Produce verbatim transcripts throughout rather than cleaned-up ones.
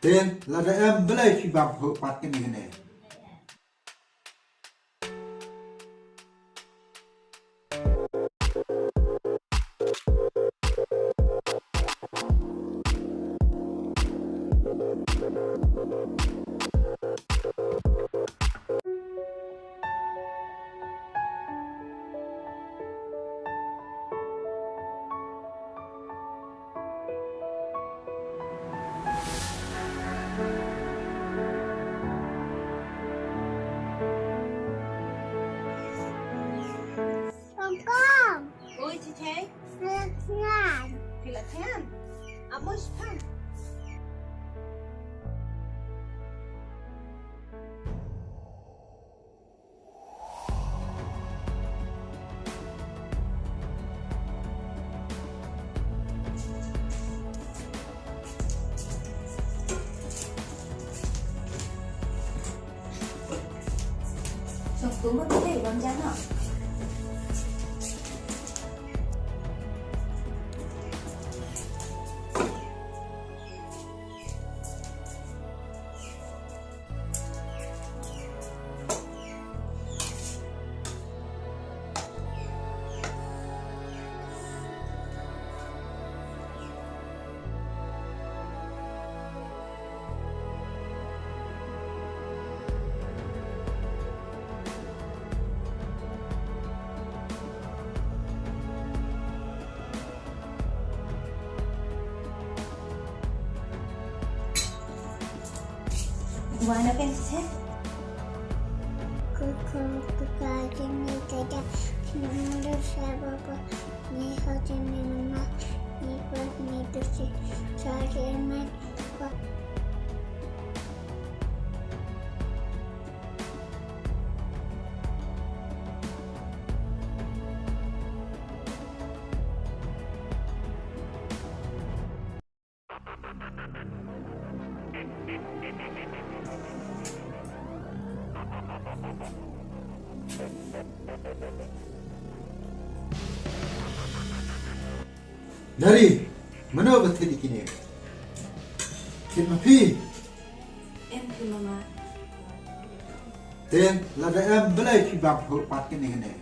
Te lada em, balei phi bam phuh pat kane kane? Kong kong. Oi, Chichei. Nga la thngan. Phi la thngan? Amo shipang. Wana pen se? Kuku kuka jini kada. Nundu sababa. Ni hoji ni mama. Ni kuat ni dusi. Saji emet. Nari, mano ba thied ïa kine? Thied ma phi? Em phi mama. Te lada em, balei phi bam phuh pat kane kane?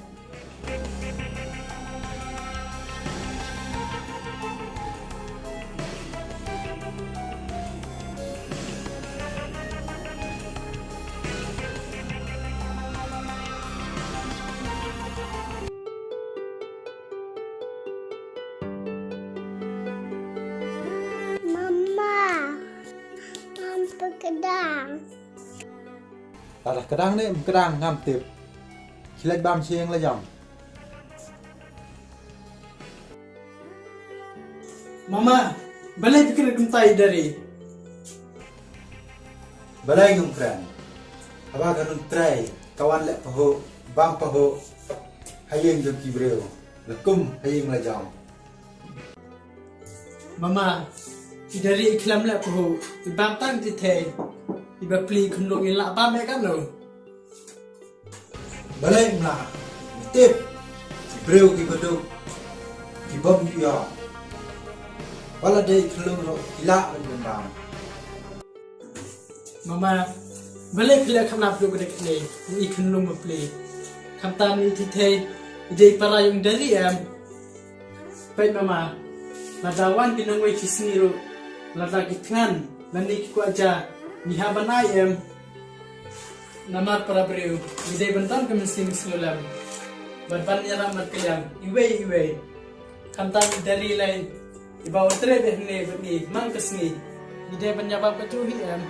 Mama, ngam pyrkhat. Lada kdang ne em kdang ngam tip. Khie leit bam sha ïing la jam. Mama, balei phi kren kumta ïa Dari? Balei ngam kren? Haba ka nongtrei ka wan leh pahuh, bam pahuh ha ïing jong ki briew, la kum ha ïing la jam. Mama, i Dari i khlem leh pahuh, i bam tang tithei, i bapli khunlung i lah bam eh katno? Balei mla, tip, ki briew ki baduk, ki bym ïoh. Wat la dei khunlung ruh ki lah ban bam. Mama, balei phi leh khynnah phi duh ka dei kane, i khunlung bapli. Khamtam i tithei, i dei para jong Dari em. Peit mama, lada wan ki nongwei ki sngi ruh, lada ki thngan, lane ki kwah ja, ngi hap ban ai em. Namar para briew, ngi dei ban don ka mynsiem sngewlem. Bad ban ïarap markylliang, iwei iwei. Khamtam i Dari lei, iba u trei bad ngi bad ngi man ka sngi. Ngi dei ban ïabam kajuh hi em.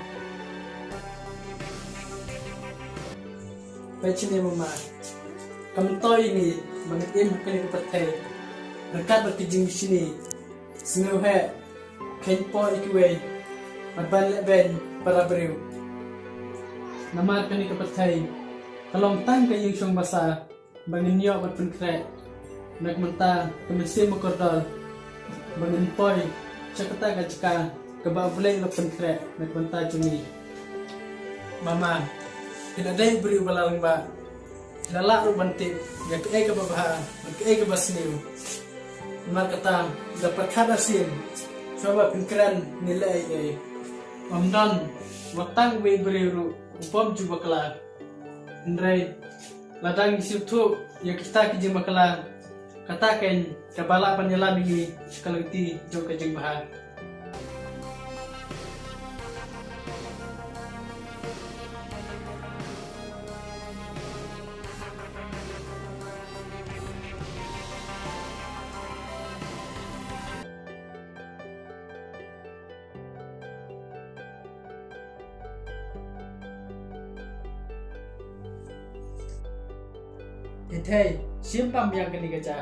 Peit shane mama. Kam myntoi ïa ngi ban im ha kane ka pyrthei. Ryngkat bad ka jingmishni. Sngewheh. Kheiñ por ïa kiwei. Bad ban leh beiñ para briew. Namar kane ka pyrthei ka long tang ka ïing shong basa ba ngin ïoh ban pynkhreh. Na ka bynta ka mynsiem bakordor ba ngin poi sha kata ka jaka kaba U Blei u la pynkhreh na ka bynta jong ngi. Mama, phi la dei u briew ba la rangbah, phi la lah ruh ban tip ïa kaei kaba bha bad kaei kaba sniew. Namar kata, da pyrkhat arsien shuwa ba phin kren ne leh ei ei. Ym don wat tang uwei u briew ruh u bym ju bakla. Hynrei lada ngi sngewthuh ïa kita ki jingmakla, kata kein kaba lah ban ïalam ïa ngi sha ka lynti jong ka jingbha. Thei thei, shim bam biang kane ka ja.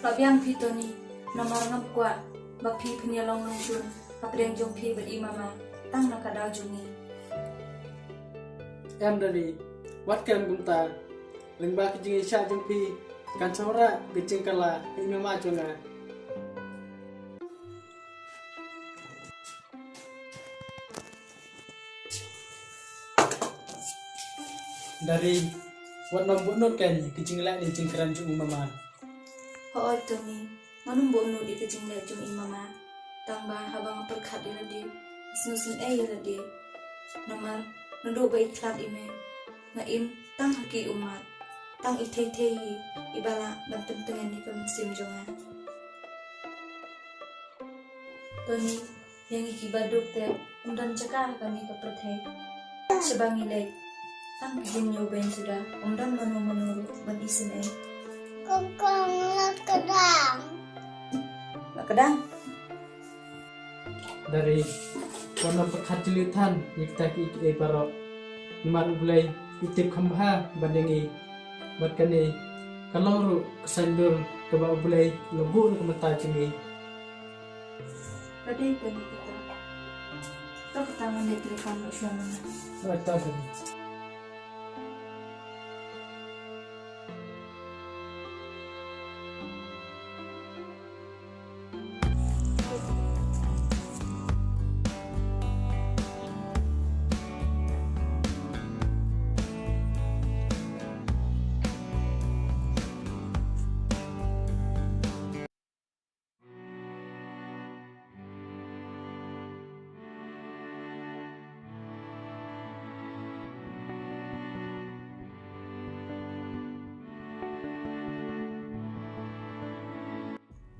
Ba biang phi Tony, namar ngam kwah ba phi phin ïalong nongshun hapdeng jong phi bad i mama tang na ka daw jong ngi. Em Dani, wat kren kumta. Lyngba ka jingïaishah jong phi kan sawra ka jingkylla ha i mama jong nga. Dari, wat nang buh nud kein ki jingleh ne jingkren jong u mama. Hooid Tony, ngan ym buh nud ïa ki jingleh jong i mama. Tang ba haba nga pyrkhat ïa lade, sngewsynei ïa lade. Namar naduh ba i khlad i mei, nga im tang ha ki ummat. Tang i thei thei hi iba lah ban pyntngen ïa ka mynsiem jong nga. Tony, ïa ngi kiba duk te ym don jaka ha kane ka pyrthei. Shaba ngi leit, tang ki jingñiew beiñ suda, ym don mano mano ruh ban isynei. Kong kong la kdang. La kdang. Dari, wat nang pyrkhat jylliew than ïa kita kiei kiei baroh. Namar U Blei u tip kham bha ban ïa ngi. Bad kane ka long ruh ka saiñdur kaba U Blei u la buh na ka bynta jong ngi. Ka dei kane kata. To kata ngan leit trei kam noh shuwa mynta. Oh, to kane.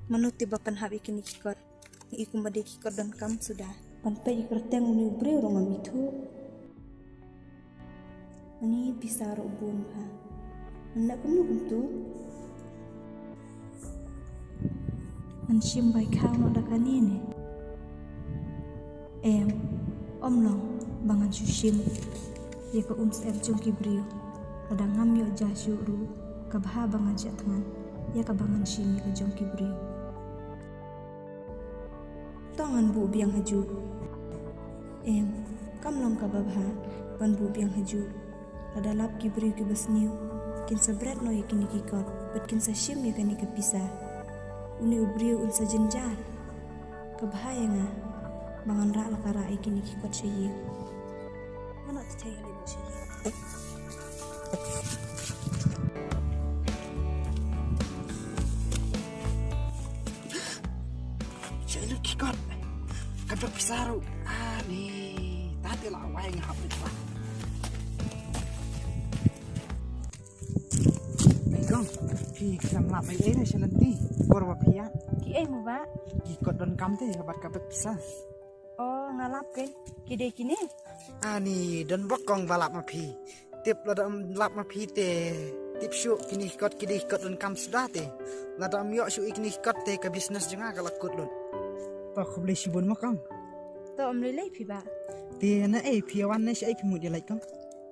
Mano te ba pynhap ïa kine ki kot? Ngi i kumba dei ki kot donkam suda. Ban peit ïa ka kyrteng une u briew ruh ngam ithuh. Ani pisa ruh bun bha. Ngan leh kumno kumtu? Ngan shim bai khaw noh da kane ne? Em, ym long ba ngan shu shim ïa ka umsyep jong ki briew. Lada ngam ïoh ja shuh ruh, ka bha ba ngan shah thngan ïa kaba ngan shim ïa ka jong ki briew. To ngan buh biang hajuh. Em, kam long kaba bha ban buh biang hajuh. Lada lap ki briew kiba sniew, kin sa bret noh ïa kine ki kot bad kin sa shim ïa kane ka pisa. Une u briew un sa jynjar. Ka bha ïa nga ba ngan rah la ka rah ïa kine ki kot sha ïing. Ngan noh tei tei ïa lade sha ïing. Shah lut ki kot. Ka bek pisa ruh. Ani, ta te la wai nga hap lut ba. Ei kong, phi khlem lap ei ei ne sha lynti. Por ba phi ïa. Ki ei mo ba? Ki kot donkam te ka bad ka bek pisa. Oh, nga lap kein. Ki dei kine. Ani, don bok kong ba lap ma phi. Tip lada ym lap ma phi te. Tip shuh kine ki kot ki dei ki kot donkam suda te. Lada ym ïoh shuh ïa kine ki kot te ka business jong nga ka la kut lut. To khublei shibun mo kong. To ym lei lei phi ba. Te na ei phi wan ne shaei phi mut ïa leit kong.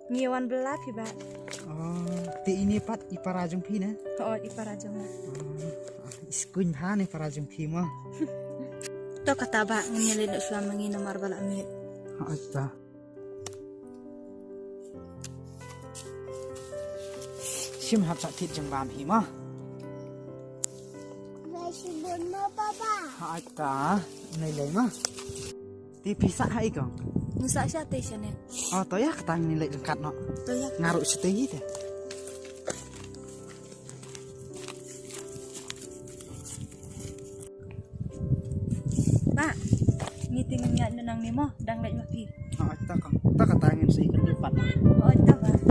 Ngi wan bylla phi ba. Oh, te ine pat i para jong phi ne? Oh, i para jong nga. Oh, i skuin bha ne para jong phi mo. To kata ba ngan ïa leit noh shuwa ma ngi namar ba la miet. Oh, ta. Shim hap sa thit jong bam hi mo. Ba shibun mo papa. Ha ta. Nai lai mo. Te phi sah ha i kong? Ngi sah sha te shane. Oh, to ïa kata ngin leit ryngkat noh. To ïa. Nga ruh shatei hi te. Ba, ngi te ngin ïaid nangne mo, dang leit Ïa phi. Ha, ta ka, ta ka ta ngin sa ïa ka dei pat. Oh, ta ka.